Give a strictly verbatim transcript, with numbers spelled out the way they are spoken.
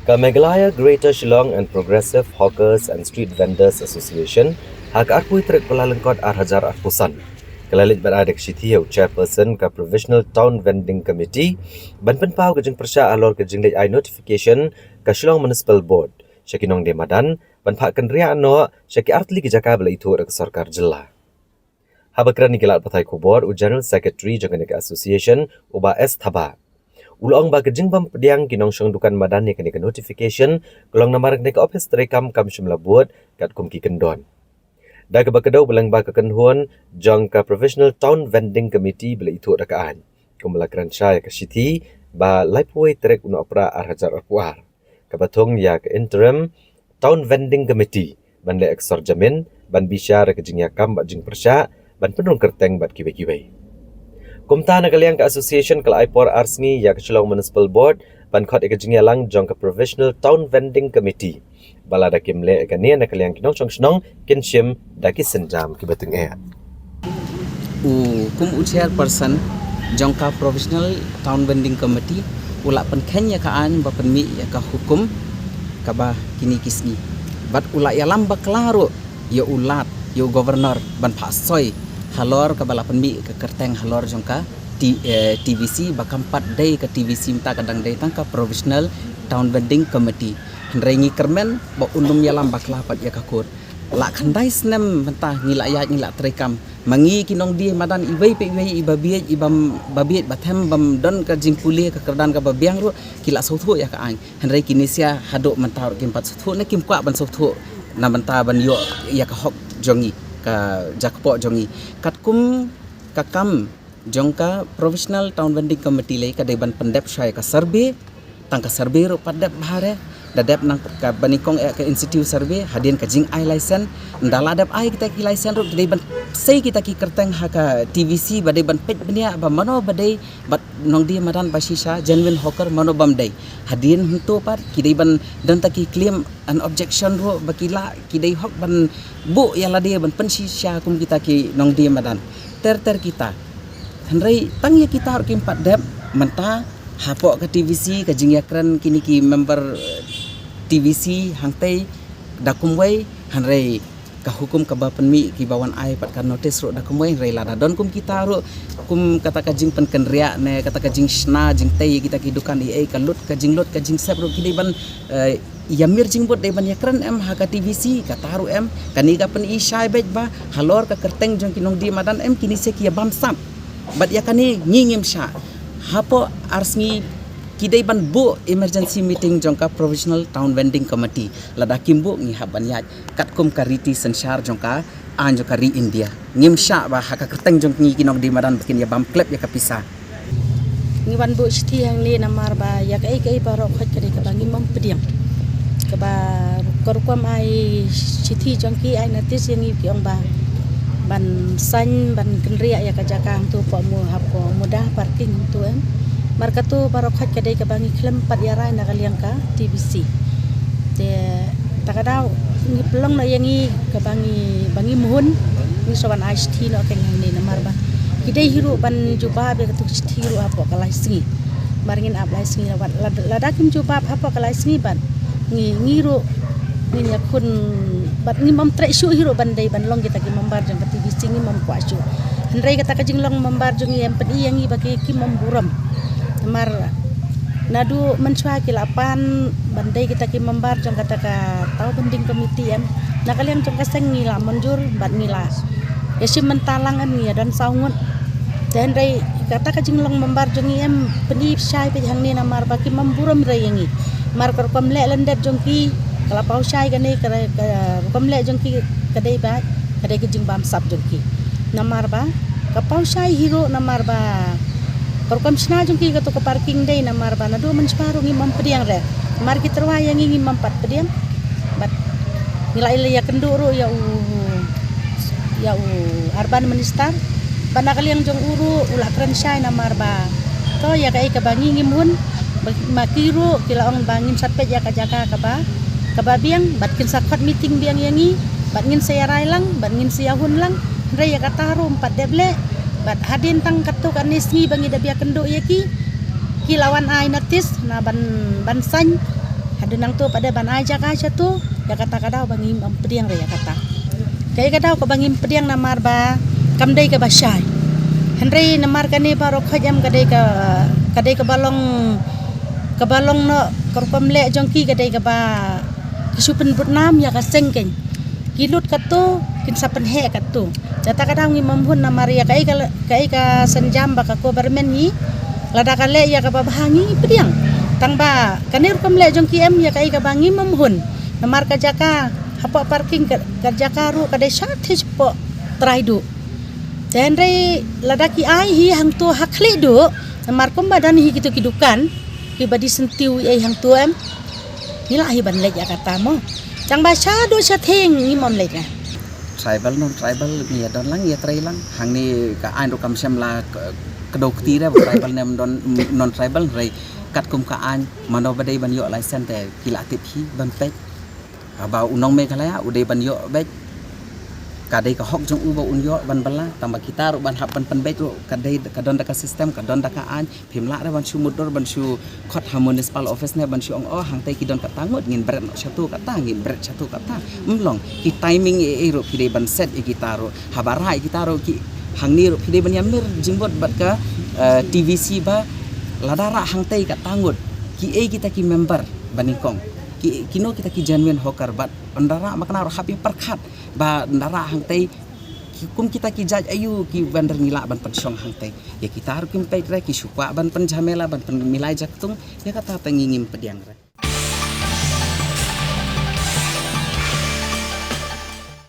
Ka Meghalaya Greater Shillong and Progressive Hawkers and Street Vendors Association, ha ka arphew tarik Kyllalyngkot ar hajar arphew san, ka la leit ban ai da ka shithi ïa u chairperson ka Provisional Town Vending Committee ban pynpaw ka jingpyrshah halor ka jingleit ai notification ka Shillong Municipal Board sha ki nongdie madan ban phah kynriah noh sha ki artylli ki jaka ba la ithuh da ka sorkar jylla. Haba kren ïa ki lad pathai khubor, u General Secretary jong kane ka association, u Bah S Thabah, u la ong ba ka jingbym pdiang ki nongshong dukan madan ïa kane ka notification ka long namar kane ka ophis treikam kam shym la bud katkum ki kyndon. Da kaba kdew, ba lyngba ka kynhun jong ka Provisional Town Vending Committee ba la ithuh da ka aiñ, kumba la kren shai ïa ka shithi ba laiphew wei tarik u Nohprah ar hajar arphew ar, kaba thung ïa ka Interim Town Vending Committee ban leh ka sorjamin, ban bishar ïa ka jingïakam bad jingpyrshah, ban pynrung kyrteng bad kiwei kiwei. Kumta, na ka liang ka association ka la ai por ar sngi ïa ka Shillong Municipal Board ban khot ïa ka jingïalang jong ka Provisional Town Vending Committee, ba lada kim leh ïa kane, na ka liang ki nongshong shnong kin shim da ki sienjam kiba tyngeh. U, kum u chairperson jong ka Provisional Town Vending Committee, u la pynkheiñ ïa ka aiñ ba pynmih ïa ka hukum kaba kine ki sngi. Bad u la ïalam bakla ruh ïa u Lat, ïa u Governor ban phah soi halor kaba la pynmih ka kyrteng halor jong ka T-, eh, T V C, ba kam pat dei ka T V C mynta, ka dang dei tang ka Provisional Town Vending Committee. Hynrei ngi kyrmen ba un ym ïalam bakla pat ïa ka court. La khyndai snem mynta ngi la ïaid, ngi la treikam. Ma ngi ki nongdie madan iwei pa iwei, iba bieit, iba m-, ba bieit ba them, bym don ka jingpule ka kyrdan kaba biang ruh, ki la sngewthuh ïa ka aiñ. Hynrei kine sha haduh mynta ruh kim pat sngewthuh, ne kim kwah ban sngewthuh na bynta ban ïoh ïa ka hok jong ngi, ka jakpoh jong ngi. Katkum ka kam jong ka Provisional Town Vending Committee lei, ka dei ban pyndep shai ka survey. Tang ka survey ruh pat dep bha re. Da dep nang ka banyngkong, eh, ka institute survey, hadien ka jingai license. Nda la dep ai kita ki license ruh, ki dei ban sei kita ki kyrteng ha ka T V C, ba dei ban peit bniah ba mano ba dei bad nongdie madan ba shisha, genuine hawker, mano bym dei. Hadien hangto pat ki dei ban don ta ki claim and objection ruh, ba ki la, ki dei hok ban buh ïa lade ban pynshisha kum kita ki nongdie madan. Ter ter kita. Hynrei tang ïa kita ruh kim pat dep. Mynta hapoh ka T V C, ka jingïakren kine ki member, eh, T V C hangtei da kumwei, hynrei ka hukum kaba pynmih, kiba wan ai pat ka notice ruh da kumwei. Hynrei lada don kum kita ruh, kum kata ka jingpynkynriah ne kata ka jingshna jingtei ïa kita ki dukan, ei ei, ka lut, ka jinglut, ka jingsep ruh, ki dei ban, eh, ïa mir jingbud, dei ban ïakren em ha ka T V C, kata ruh em. Kane ka pyni shai beit ba halor ka kyrteng jong ki nongdie madan em, kine sha ki ïa bamsap. Bad ïa kane ngi ngim shah. Hapoh ar sngi ki dei ban buh emergency meeting jong ka Provisional Town Vending Committee. Lada kim buh, ngi hap ban ïaid katkum ka riti synshar jong ka aiñ jong ka ri India. Ngim shah ba ha ka kyrteng jong ngi ki nongdie madan ba kin ïa bam klep ïa ka pisa. Ngi wan buh shithi hangne namar ba ïa kaei kaei baroh khoit ka dei kaba ngim pdiang. Kaba ka rukom ai shithi jong ki, ai notice ïa ngi, ki ong ba ban sign, ban kynriah ïa ka jaka hangto, hapoh mu, hapoh muda parking hangto em. Namar kato baroh khoit ka dei kaba ngi khlem pat ïa rai na ka liang ka T V C. Te ta ka daw ngi pynlong noh ïa ngi kaba ngi, ba ngi mhun, ngi sa wan ai shithi noh kein hangne namar ba ki dei hi ruh ban jubab ïa kato ka shithi ruh hapoh ka lai sngi. Namar ngin ap lai sngi, lada, lada kim jubab hapoh ka lai sngi bad ngi, ngi ruh ngin ïakhun bad ngim treh shuh hi ruh ban dei ban long kita ki member jong ka T V C, ngim kwah shuh. Hynrei kata ka jinglong member jong ngi em pyni ïa ngi ba ki, kim burom. Namar naduh mynshuwa ki la pan ban dei kita ki member jong kata ka Town Vending Committee em. Na ka liang jong ka seng ngi la mynjur bad ngi la ïashim bynta lang em, ngi ïa don saw ngut. Te hynrei kata ka jinglong member jong ngi em pyni shai beit hangne namar ba kim burom re ïa ngi. Namar ka rukom leh lyndet jong ki ka la paw shai, kane ka, ka rukom leh jong ki ka dei ba ka dei ka jingbamsap jong ki. Namar ba ka paw shai hi ruh namar ba ka rukom shna jong ki kato ka parking dei namar ba naduh mynshuwa ruh ngim pdiang re. Namar ki tyrwa ïa ngi ngim pat pdiang. Bad ngi la ïakynduh ruh ïa u, ïa u urban minister. Bad na ka liang jong u ruh u la kren shai namar ba to ïa kaei kaba ngi ngim hun. Ba, ma ki ruh ki la ong ba ngin sa peit ïa ka jaka kaba, kaba biang, bad kin sa khot meeting biang ïa ngi, bad ngin sa ïa rai lang, bad ngin sa ïa hun lang. Hynrei ïa kata ruh ym pat dep leh. Bad hadien tang katto katne sngi ba ngi dep ïakynduh ïa ki, ki la wan ai notice na ban, ban sign. Dei nangtu pat de ban ai jaka shatu, ïa kata ka daw ba ngim pdiang re ïa kata. Kaei ka daw kaba ngim pdiang namar ba kam dei kaba shai. Hynrei namar kane baroh khoit em ka dei ka, ka dei kaba long, kaba long noh ka rukom leh jong ki ka dei kaba ka shu pynbud nam ïa ka seng kein. Ki lut katto, kin sa pynheh katto. Kata ka daw ngim ym hun namar ïa kaei ka, kaei ka synjam ba ka government ngi, lada ka leh ïa kaba bha ngi pdiang. Tang ba kane rukom leh jong ki em ïa kaei kaba ngim ym hun. Namar ka jaka hapoh parking ka, ka jaka ruh ka dei sha thik hapoh trai duh. Te hynrei lada ki ai hi hangto ha khlieh duh, namar kumba don hi kito ki dukan kiba die syntiew ei hangto em. Ngi lah hi ban leit ïa kata mo. Tang ba sha duh sha thieng ngim ym leit re. Tribal, non tribal, ngi ïa don lang, ïa trei lang. Hangne ka aiñ ruh kam shym la k-, kdew kti re ba tribal ne don, non tribal re. Katkum ka aiñ, mano ba dei ban ïoh license te ki la tip hi ban peit. Haba u nong Meghalaya u dei ban ïoh beit. Ka dei ka hok jong u ba un ïoh ban bylla, tang ba kita ruh ban hap ban pynbeit ruh ka dei, ka don da ka system, ka don da ka aiñ. Phim lah re ban shu mutdur, ban shu khot ha municipal office ne ban shu ong, oh, hangtei ki don kata ngut, ngin bret noh shatu kata, ngin bret shatu kata. Ym long, ki timing ei ei ruh phi dei ban set ïa kita ruh. Haba rah ïa kita ruh ki, hangne ruh phi dei ban ïamir jingmut bad ka, eh, T V C ba lada rah hangtei kata ngut, kiei kita ki member ba nyngkong. Ki, kino kita ki genuine hawker bad ynda rah ma kane ruh hap ïa pyrkhat ba ynda rah hangtei, ki, kum kita ki jait aïu ki vendor ngi lah ban pynshong hangtei. Ïa kita ruh kim peit re, ki shu kwah ban pynjhamela, ban pynmilai jaktung, ïa kata te ngi ngim pdiang re.